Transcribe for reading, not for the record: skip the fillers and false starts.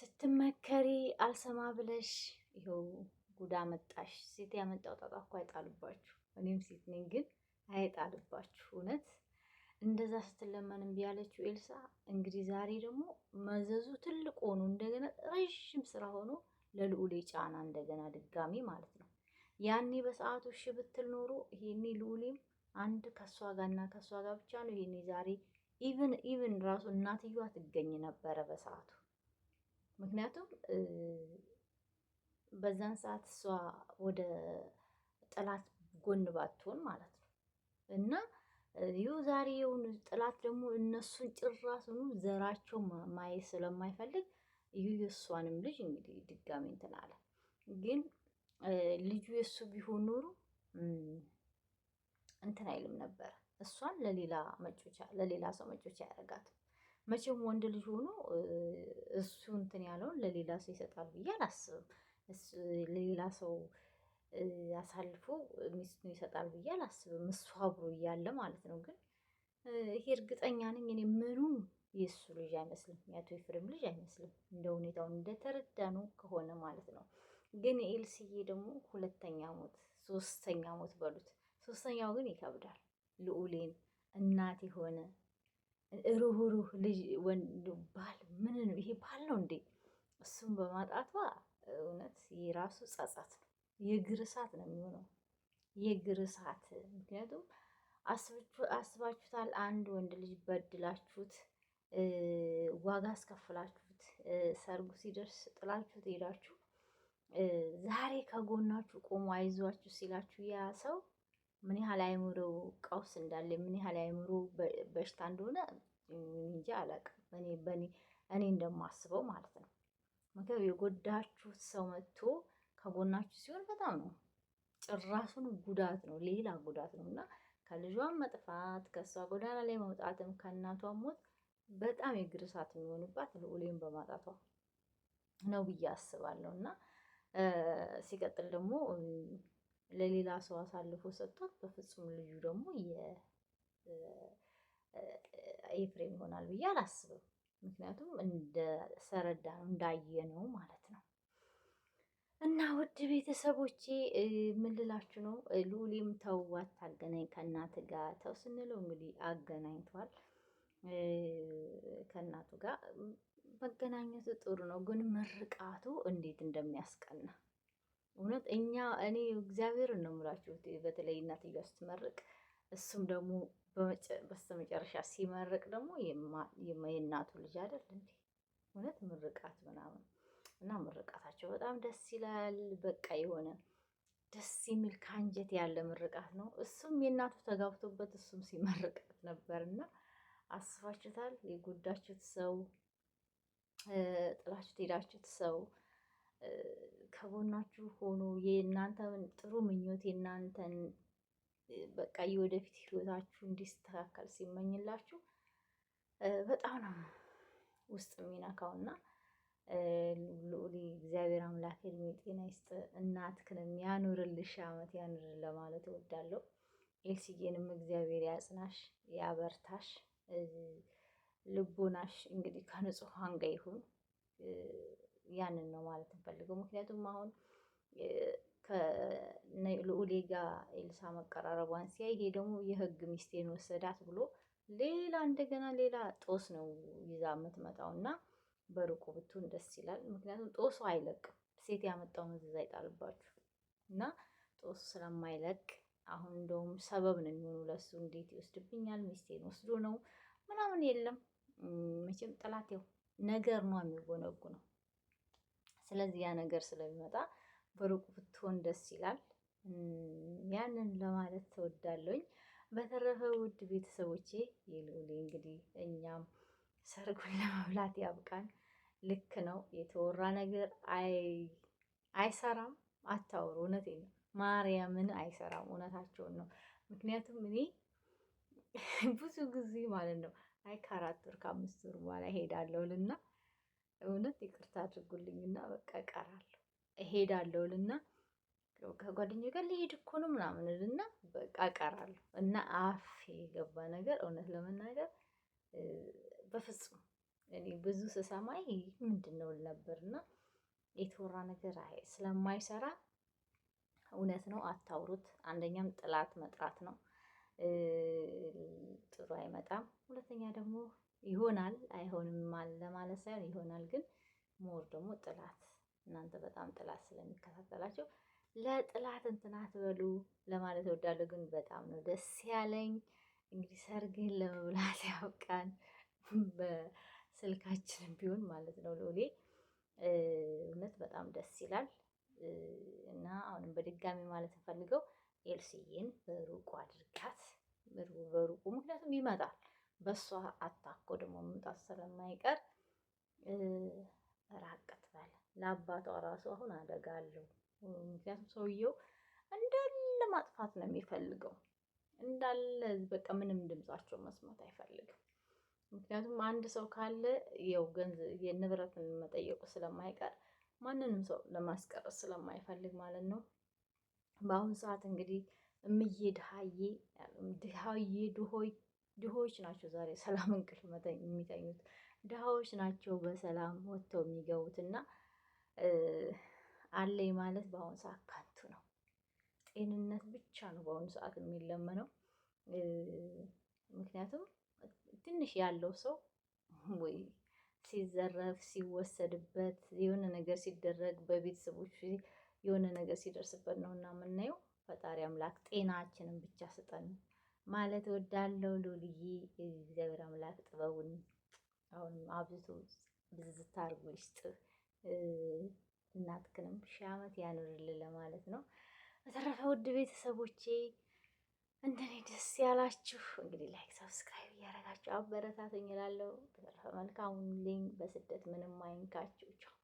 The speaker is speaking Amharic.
ስትመከሪ አልሰማ ብለሽ ይኸው ጉዳ መጣሽ። ሴት ያመጣው ጣጣ እኮ አይጣልባችሁ። እኔም ሴት ነኝ፣ ግን አይጣልባችሁ። እውነት እንደዛ ስትለመን እምቢ ያለችው ኤልሳ እንግዲህ ዛሬ ደግሞ መዘዙ ትልቅ ሆኖ እንደገና ረዥም ስራ ሆኖ ለልዑሌ ጫና እንደገና ድጋሚ ማለት ነው። ያኔ በሰዓቱ እሺ ብትል ኖሮ ይሄኔ ልዑሌም አንድ ከእሷ ጋርና ከእሷ ጋር ብቻ ነው። ይሄኔ ዛሬ even ራሱ እናትየዋ ትገኝ ነበረ በሰዓቱ። ምክንያቱም በዛን ሰዓት እሷ ወደ ጥላት ጎን ባትሆን ማለት ነው። እና ይኸው ዛሬ የሆኑ ጥላት ደግሞ እነሱን ጭራሱኑ ዘራቸው ማየት ስለማይፈልግ እዩ የእሷንም ልጅ እንግዲህ ድጋሚ እንትን አለ። ግን ልጁ የእሱ ቢሆን ኖሮ እንትን አይልም ነበረ። እሷን ለሌላ መጮቻ ለሌላ ሰው መጮቻ ያደርጋትም። መቼም ወንድ ልጅ ሆኖ እሱ እንትን ያለውን ለሌላ ሰው ይሰጣል ብዬ አላስብም። ለሌላ ሰው አሳልፎ ሚስቱን ይሰጣል ብዬ አላስብም። እሱ አብሮ እያለ ማለት ነው። ግን ይሄ እርግጠኛ ነኝ እኔ ምኑም የእሱ ልጅ አይመስልም፣ የአቶ ኤፍሬም ልጅ አይመስልም። እንደ ሁኔታው እንደተረዳ ነው ከሆነ ማለት ነው። ግን ኤልስዬ ደግሞ ሁለተኛ ሞት ሶስተኛ ሞት በሉት። ሶስተኛው ግን ይከብዳል። ልዑሌን እናት የሆነ ሩህሩህ ልጅ ወንድ ባል ምን ነው ይሄ ባል ነው እንዴ? እሱም በማጣቷ እውነት የራሱ ጸጸት ነው፣ የእግር እሳት ነው የሚሆነው፣ የእግር እሳት። ምክንያቱም አስባችሁታል፣ አንድ ወንድ ልጅ በድላችሁት፣ ዋጋ አስከፍላችሁት፣ ሰርጉ ሲደርስ ጥላችሁት ሄዳችሁ ዛሬ ከጎናችሁ ቆሞ አይዟችሁ ሲላችሁ ያ ሰው ምን ያህል አይምሮ ቀውስ እንዳለ ምን ያህል አይምሮ በሽታ እንደሆነ እንጂ አላውቅም። እኔ በእኔ እኔ እንደማስበው ማለት ነው። ምክንያቱም የጎዳችሁት ሰው መጥቶ ከጎናችሁ ሲሆን በጣም ነው ጭራሱን ጉዳት ነው፣ ሌላ ጉዳት ነው። እና ከልጇም መጥፋት ከእሷ ጎዳና ላይ መውጣትም ከእናቷ ሞት በጣም የእግር እሳት የሚሆንባት ልዑሌን በማጣቷ ነው ብዬ አስባለሁ። እና ሲቀጥል ደግሞ ለሌላ ሰው አሳልፎ ሰጥቷት፣ በፍጹም ልዩ ደግሞ የኤፍሬም ይሆናል ብዬ አላስብም። ምክንያቱም እንደ ሰረዳ ነው እንዳየ ነው ማለት ነው። እና ውድ ቤተሰቦቼ ምን ልላችሁ ነው? ልዑሌም ተው አታገናኝ ከእናት ጋር ተው ስንለው እንግዲህ አገናኝቷል። ከእናቱ ጋር መገናኘቱ ጥሩ ነው፣ ግን ምርቃቱ እንዴት እንደሚያስቀና እውነት እኛ እኔ እግዚአብሔር ነው የምላችሁ። በተለይ እናትየዋ ስትመርቅ እሱም ደግሞ በስተመጨረሻ ሲመርቅ ደግሞ የእናቱ ልጅ አይደል እንዴ? እውነት ምርቃት ምናምን እና ምርቃታቸው በጣም ደስ ይላል። በቃ የሆነ ደስ የሚል ከአንጀት ያለ ምርቃት ነው። እሱም የእናቱ ተጋብቶበት እሱም ሲመርቃት ነበር እና አስባችሁታል? የጎዳችሁት ሰው ጥላችሁት ሄዳችሁት ሰው ከጎናችሁ ሆኖ የእናንተን ጥሩ ምኞት የእናንተን በቃ የወደፊት ህይወታችሁ እንዲስተካከል ሲመኝላችሁ በጣም ነው ውስጥ የሚነካው እና ልዑል እግዚአብሔር አምላክ እድሜ ጤና ይስጥ፣ እናትክንም ያኑርልሽ፣ አመት ያኑርል ለማለት እወዳለሁ። ኤልሲዬንም እግዚአብሔር ያጽናሽ፣ ያበርታሽ፣ ልቦናሽ እንግዲህ ከንጹሐን ጋር ይሁን። ያንን ነው ማለት እንፈልገው። ምክንያቱም አሁን ከልዑሌ ጋር ኤልሳ መቀራረቧን ሲያይ ይሄ ደግሞ የህግ ሚስቴን ወሰዳት ብሎ ሌላ እንደገና ሌላ ጦስ ነው ይዛ የምትመጣው እና በሩቁ ብትሆን ደስ ይላል። ምክንያቱም ጦሱ አይለቅም። ሴት ያመጣው መዘዝ አይጣልባችሁ እና ጦሱ ስለማይለቅ አሁን እንደውም ሰበብ ነው የሚሆኑ ለሱ። እንዴት ይወስድብኛል ሚስቴን ወስዶ ነው ምናምን የለም። መቼም ጠላት ያው ነገር ነው የሚጎነጉ ነው። ስለዚህ ያ ነገር ስለሚመጣ በሩቁ ብትሆን ደስ ይላል። ያንን ለማለት ተወዳለኝ። በተረፈ ውድ ቤተሰቦቼ የልዑሌ እንግዲህ እኛም ሰርጉን ለመብላት ያብቃን። ልክ ነው የተወራ ነገር አይሰራም። አታውሩ፣ እውነቴን ነው። ማርያምን አይሰራም። እውነታቸውን ነው። ምክንያቱም እኔ ብዙ ጊዜ ማለት ነው አይ ከ4 ወር ከ5 ወር በኋላ እሄዳለሁ ልና እውነት ይቅርታ አድርጉልኝና በቃ እቀራለሁ እሄዳለሁ ልና ከጓደኛዬ ጋር ልሄድ እኮ ነው ምናምን ልና በቃ እቀራለሁ። እና አፍ የገባ ነገር እውነት ለመናገር በፍጹም እኔ ብዙ ስሰማ ምንድን ነው ነበርና የተወራ ነገር ስለማይሰራ እውነት ነው፣ አታውሩት። አንደኛም ጥላት መጥራት ነው፣ ጥሩ አይመጣም። ሁለተኛ ደግሞ ይሆናል አይሆንም ለማለት ሳይሆን ይሆናል፣ ግን more ደግሞ ጥላት እናንተ በጣም ጥላት ስለሚከታተላቸው ለጥላት እንትን አትበሉ ለማለት እወዳለሁ። ግን በጣም ነው ደስ ያለኝ። እንግዲህ ሰርግህን ለመብላት ያብቃን፣ በስልካችንም ቢሆን ማለት ነው። ሎሌ እውነት በጣም ደስ ይላል። እና አሁንም በድጋሚ ማለት እንፈልገው ኤልሲዬን በሩቁ አድርጋት፣ በሩቁ ምክንያቱም ይመጣል። በእሷ አታኮ ደግሞ መምጣት ስለማይቀር ራቅ ትበል። ለአባቷ ራሱ አሁን አደጋ አለው። ምክንያቱም ሰውየው እንዳለ ማጥፋት ነው የሚፈልገው። እንዳለ በቃ ምንም ድምጻቸው መስማት አይፈልግም። ምክንያቱም አንድ ሰው ካለ ያው ገንዘብ የንብረትን መጠየቁ ስለማይቀር ማንንም ሰው ለማስቀረት ስለማይፈልግ ማለት ነው። በአሁኑ ሰዓት እንግዲህ እምዬ ድሃዬ ድሃዬ ድሆይ ድሆች ናቸው ዛሬ ሰላም እንቅልፍ የሚተኙት ድሃዎች ናቸው በሰላም ወጥተው የሚገቡት እና አለኝ ማለት በአሁኑ ሰዓት ከንቱ ነው። ጤንነት ብቻ ነው በአሁኑ ሰዓት የሚለመነው። ምክንያቱም ትንሽ ያለው ሰው ወይ ሲዘረፍ ሲወሰድበት የሆነ ነገር ሲደረግ በቤተሰቦች የሆነ ነገር ሲደርስበት ነው እና የምናየው። ፈጣሪ አምላክ ጤናችንን ብቻ ስጠን ማለት እወዳለሁ። ሉልዬ እግዚአብሔር አምላክ ጥበቡን አሁንም አብዝቶ ብዝት አድርጎ ይስጥህ። እናትክንም ሺህ ዓመት ያኑርልን ለማለት ነው። በተረፈ ውድ ቤተሰቦቼ እንደኔ ደስ ያላችሁ እንግዲህ like፣ subscribe እያደረጋችሁ አበረታቱኝ እላለሁ። በተረፈ መልካሙን ልኝ በስደት ምንም አይንካችሁ። ቻው።